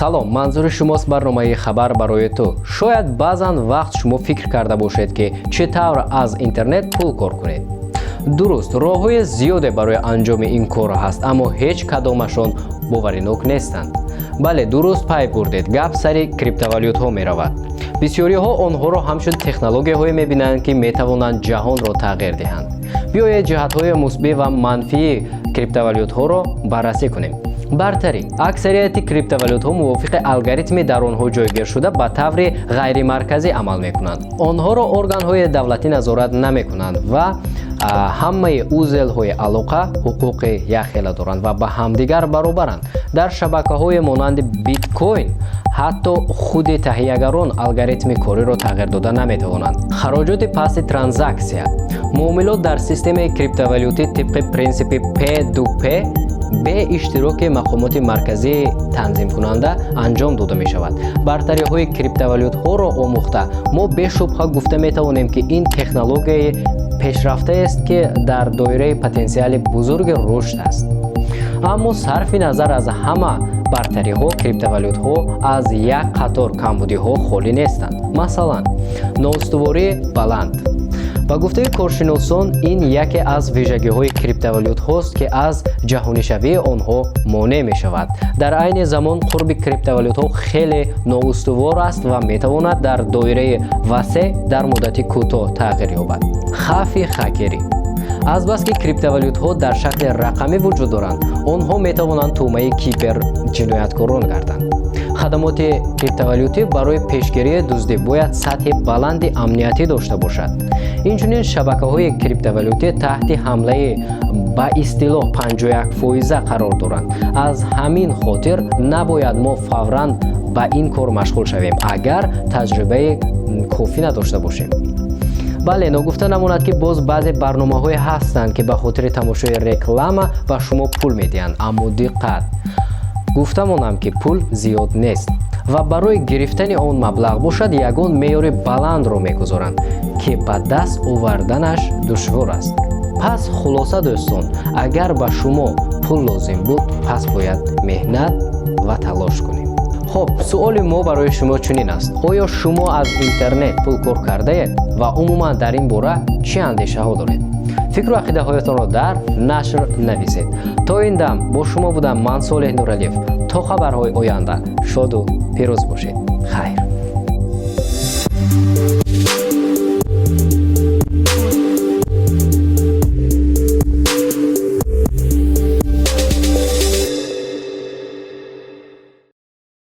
Салом, манзури шумост барномаи «Хабар барои ту». Шояд баъзан вақт шумо фикр карда бошед, ки чӣ тавр аз интернет пул кор кунед. Дуруст, роҳҳои зиёде барои анҷоми ин кор ҳаст, аммо ҳеҷ кадомашон боваринок нестанд. Бале, дуруст пай бурдед, гап сари криптовалютҳо меравад. Бисёриҳо онҳоро ҳамчун технологияҳое мебинанд, ки метавонанд ҷаҳонро тағйир диҳанд. Биёед, ҷиҳатҳои мусбӣ ва манфии криптовалютҳоро баррасӣ кунем. Бартарӣ: аксарияти криптовалютҳо мувофиқи алгоритми дар онҳо ҷойгиршуда ба таври ғайримарказӣ амал мекунанд. Онҳоро органҳои давлатӣ назорат намекунанд ва ҳамаи узел ҳои алоқа ҳуқуқи якхела доранд ва ба ҳамдигар баробаранд. Дар шабакаҳое монанди биткоин ҳатто худи таҳиягарон алгоритми кориро тағйир дода наметавонанд. Хароҷоти пасти транзаксия: муомилот дар системаи криптовалютӣ тибқи принсипи P2P бе иштироки мақомоти марказии танзимкунанда анҷом дода мешавад. Бартариҳои криптовалютҳоро омӯхта, мо бешубҳа гуфта метавонем, ки ин технологияи пешрафтаест, ки дар доираи потенсиали бузурги рушд аст. Аммо сарфи назар аз ҳама бартариҳо, криптовалютҳо аз як қатор камбудиҳо холӣ нестанд. Масалан, ноустувории баланд. Ба гуфтаи коршиносон, ин яке аз вижагиҳои криптовалютҳост, ки аз ҷаҳонишавии онҳо монеъ мешавад. Дар айни замон қурби криптовалютҳо хеле ноустувор аст ва метавонад дар доираи васеъ дар муддати кӯтоҳ тағйир ёбад. Хавфи хакерӣ: азбаски криптовалютҳо дар шакли рақамӣ вуҷуд доранд, онҳо метавонанд тӯъмаи киберҷинояткорон гарданд. Хадамоти криптовалютӣ барои пешгирии дуздӣ бояд сатҳи баланди амниятӣ дошта бошад. Инчунин шабакаҳои криптовалютӣ таҳти ҳамлаи ба истилоҳ 51-фоиза қарор доранд. Аз ҳамин хотир набояд мо фавран ба ин кор машғул шавем, агар таҷрибаи кофӣ надошта бошем. Бале, ногуфта намонад, ки боз баъзе барномаҳое ҳастанд, ки ба хотири тамошои реклама ба шумо пул медиҳанд. Аммо диққат, гуфта монам, ки пул зиёд нест ва барои гирифтани он маблағ бошад, ягон меъёри баландро мегузоранд, ки ба даст оварданаш душвор аст. Пас хулоса, дӯстон, агар ба шумо пул лозим буд, пас бояд меҳнат ва талош кунем. Хуб, суоли мо барои шумо чунин аст: оё шумо аз интернет пул кор кардаед ва умуман дар ин бора чӣ андешаҳо доред? Фикру ақидаҳоятонро дар нашр нависед. То ин дам бо шумо будам ман, Солеҳ Нуралиев. То хабарҳои оянда шоду пирӯз бошед.